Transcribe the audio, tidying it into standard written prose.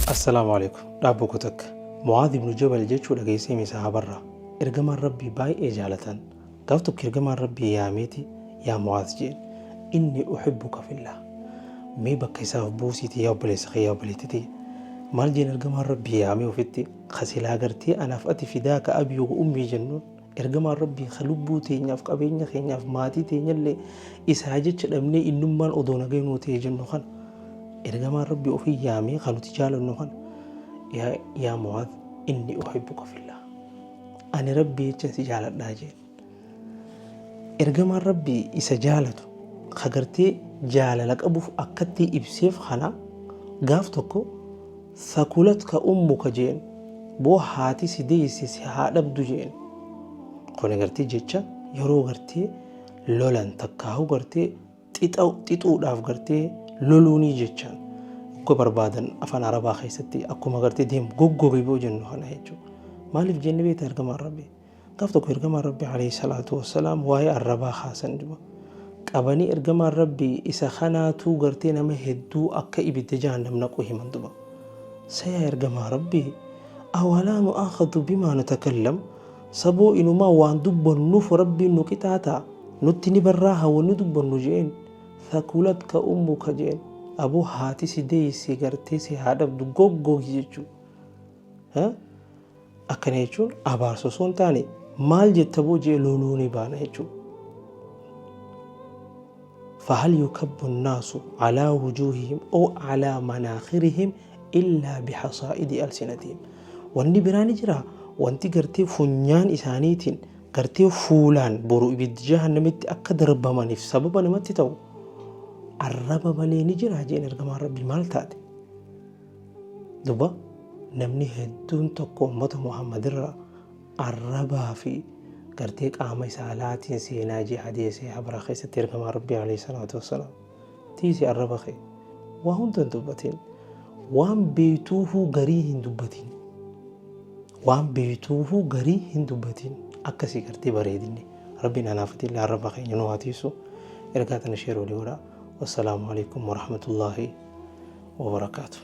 Assalaamu Aleykum Dhaabbo ko takka Mu'aaz ibnu Jabal jechuu dhageesseemi sahaabarraa Ergamaan Rabbii baay'ee jaalatan Gaaf tokko Ergamaan Rabbii yaameeti yaa Mu'aaz je'en Innii uhibbuka fillaah Mee bakka isaaf buusiiti yaa obboleessa kiyya yaa obboleettii tiyya Maal je'en Ergamaan Rabbii yaamee ofitti ka silaa gartee anaaf ati fidaaka abii wa ummii jennuun Ergamaan Rabbii ka lubbuu teenyaaf, qabeenya keenyaaf, maatii teenyallee isaa jecha dhabnee innummaan odoo nagaya nuu ta'e jennu kana Ergamaan Rabbii ofii yaamee ka nuti jaalannu kana yaa yaa Mu'aaz inni uhibbuka fillah ani Rabbii jechan si jaaladhaa jeen. Ergamaan Rabbii isa jaalatu ka gartee jaalala qabuuf akkatti ibseef kana gaaf tokko Sakulatka ummuka jeen boo haati si deeyse si haa dhabdu jeen. Kuni gartee jecha yeroo gartee lolan takkaahu gartee xixuudhaaf gartee loluunii jechaan akka barbaadan afaan arabaa keessatti akkuma gartee deemu goggogi boo jennu kana jechuudha. Maaliif jenne beektaa ergamaan rabbii? Gaaf tokko ergamaan Rabbii alayhi salaatu wassalaam waa'ee arrabaa kaasan duba. Qabanii ergamaan Rabbii isa kanaatuu gartee nama hedduu akka ibidda jahannam naqu himan duba. Sa yaa ergamaa Rabbii awalaa nu'aakhadhu bimaa natakallam saboo inumaa waan dubbannuuf Rabbiin nu qixaaxaa nutti ni barraaha wanni dubbannu je'een thakulatka ummuka je'een aboo haati si deeyse gartee si haa dhabdu goggogi jechuu. Akkana jechuun abaarsa osoo hin taane maal jetta boo jee loluu ni baana jechuudha. Fahal yukabbu nnaasu alaa wujuuhihim aw alaa manaakhirihim illaa bihasaa'idi alsinatihim. Wanni biraa ni jira wanti gartee funyaan isaaniitiin gartee fuulaan boru ibidda jahannamitti akka darbamaniif sababa namatti ta'u arraba malee ni jira jeen ergamaan rabbii maal taate. Duba namni hedduun tokko ummata Muhammad irraa arrabaa fi gartee qaama isaa alaatiin seenaa jee hadiisa habraa keessatti ergamaa Rabbii alayhi salaatu wassalaam. Tiisi arraba kee waa hunda hin dubbatin. Waan beektuufuu garii hin dubbatin. Waan beektuufuu garii hin dubbatin. Akkasii gartee bareedinni. Rabbiin anaafati illee arraba keenya nu haa tiisu. Ergaa tana sheer walii godhaa. Wassalaamu alaikum warahmatullaahi wabarakaatu.